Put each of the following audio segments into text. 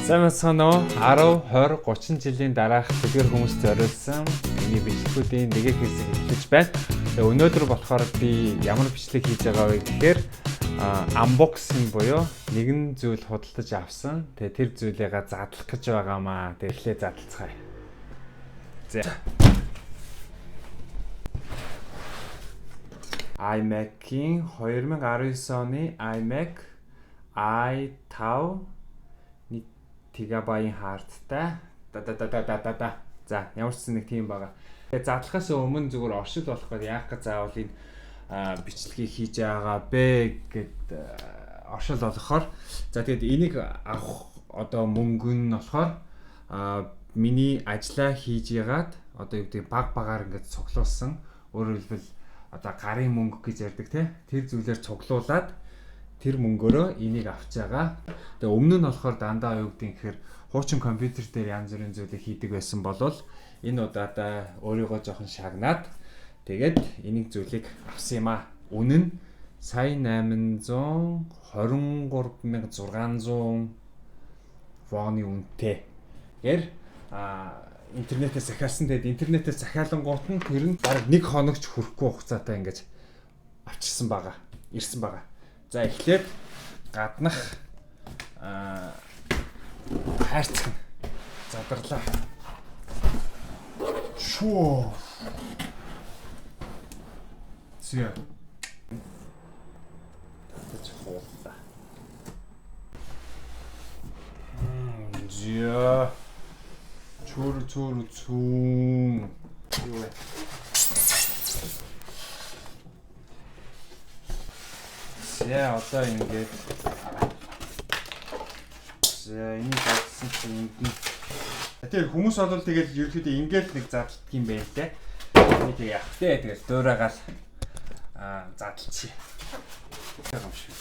Сайн байна уу? 10, 20, 30 жилийн дараах зүгээр хүмүүс зориулсан миний бичлэгүүдийн нэг хэсэг эхэлж байна. Тэгээ өнөөдөр болохоор би ямар бичлэг хийж байгаа вэ гэхээр unboxing буюу нэгэн зүйл худалдаж авсан. Тэгээ тэр зүйлийгээ задлах гэж байгаамаа. Тэгээ эхлээ задлцгаая. За. iMac-ийн 2019 оны iMac i5 1 ТБ-ийн хардтай. Да да да да да да. За, ямар ч нэг тийм байгаа. Тэгээ задлахаас өмнө зүгээр оршил болох гээд яах гэж заавал энэ бичлэгийг хийж байгаа бэ гэд оршил болохоор за тэгээд энийг авах одоо мөнгө нь болохоор миний ажлаа хийж ягаад одоо юу гэдэг баг багаар ингээд цуглуулсан, өөрөөр хэлбэл одоо гарын мөнгө гэж ярьдаг те, тэр зүйлээр цуглуулад тэр мөнгөөрөө энийг авч байгаа. Тэгээ өмнө нь болохоор дандаа юу гэдэг юм гэхээр хуучин компьютер дээр янз бүрийн зүйлийг хийдэг байсан болол энэ удаадаа өөрийгөө жоохон шагнаад тэгээд энийг зүйлийг авсан юм аа. Үнэ нь сая 823,600 воны үнэтэй. Тэгэхээр интернетээс захиалсан. Тэгээд интернетээс захиалангуут нь тэр нь бараг нэг хоногч хүрэхгүй хугацаатай ингэж авчирсан байгаа. Ирсэн байгаа. За эхлээд гаднах хайрцаг нь задарлаа. Шуу. Зэ. Татаж хууллаа. Зэ. Чүр чүр цүүн. Юу вэ? За одоо ингээд за энийг задсан чинь энд нь тэр хүмүүс бол тэгэл ерөөхдөө ингээд нэг задалдаг юм байна те. Би тэг яах вэ? Тэгэл дуурайгаал задлчих. Юм шиг.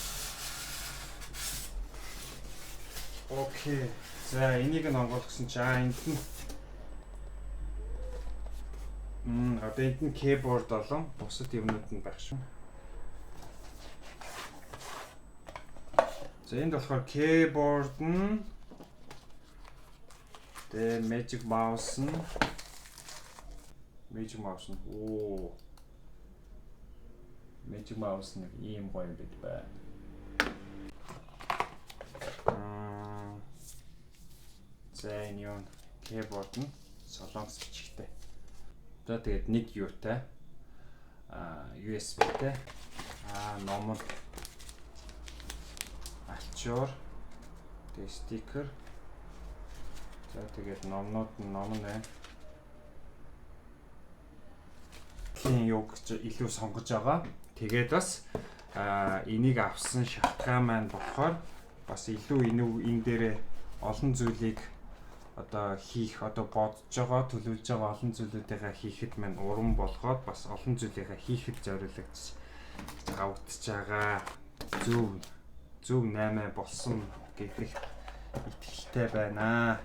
Окей. За энийг нь онгойлгосон чи энд нь одоо энд нь keyboard болон бусад юмнууд нь байх шүү. За энд болохоор keyboard нь тэгээ Magic Mouse нь Magic Mouse нь оо Magic Mouse нэг ийм гоё юм бид байна. За энэ юу keyboard нь солонгос бичигтэй. За тэгээд нэг юутай USB-тэй ном нь альчуур тэгээ стикер. За тэгээд номнууд нь ном нь байна. Тийм юу гэж илүү сонгож байгаа. Тэгээд бас энийг авсан шалтгаан маань болохоор бас илүү энэ дээрээ олон зүйлийг одоо хийх, одоо бодож байгаа, төлөвлөж байгаа олон зүйлүүдээ хийхэд маань урам болгоод бас олон зүйлийгээ хийхэд зориулагдж авагдчихж байгаа. Зөв 8 болсон гэдэгт итгэлтэй байна.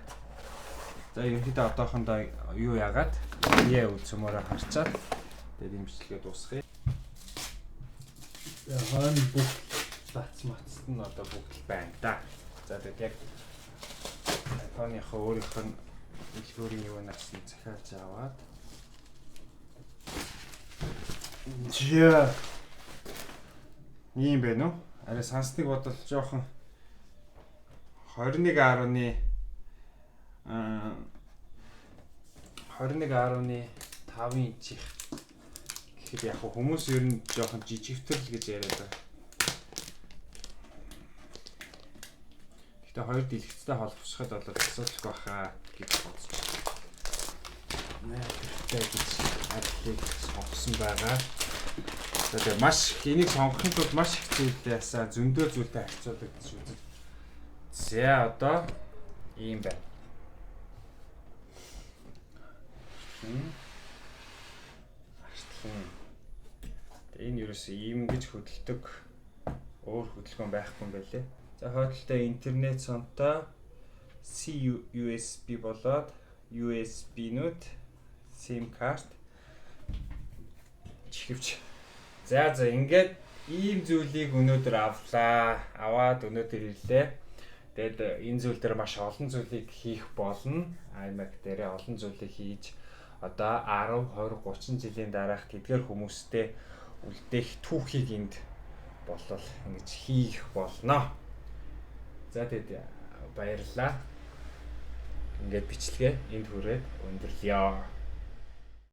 За ерөнхийдөө одоохондоо юу яагаад яа үлцмөөрөө харчаад тэгээд энэ бичлэгээ дуусгая. Хойно бүх лац мацт нь одоо бүгд л байна да. За тэгээд яг iPhone-ийнхоо өөрийнх нь дэлгүүрийн юу наас нь захиалж аваад. Жаа. Ийм байна уу? Арай сансныг бодвол жоохон 21.5 инчих гэхэд яг хүмүүс ер нь жоохон жижигтэр л гэж яриад байгаа. Гэтэ хоёр дэлгэцтэй холбогдоход бол асуудалгүй баха гэж бодож байна. Найдвартай гэж Apple-ыг сонгосон байгаа. За тэгээ маш их энийг сонгохын тулд маш их зүйлээсээ зөндөө зүйлтэй харьцуулагдаж үзэж. За одоо ийм байна. Артлан. Тэгээ энэ ерөөсөө ийм гэж хөдөлдөг өөр хөдөлгөөн байхгүй юм байлээ. За хойдолтой интернет сонтой C USB болоод USB-нүүд SIM карт чихвч. За за ингээд ийм зүйлийг өнөөдөр авлаа. Аваад өнөөдөр ирлээ. Тэгээд энэ зүйл дээр маш олон зүйлийг хийх болно. iMac дээрээ олон зүйлийг хийж одоо 10, 20, 30 жилийн дараах тэдгээр хүмүүстэй үлдээх түүхийг энд болол ингэж хийх болно. За, тэгэд баярлалаа. Ингээд бичлэгээ энд хүрээд өндөрлөё.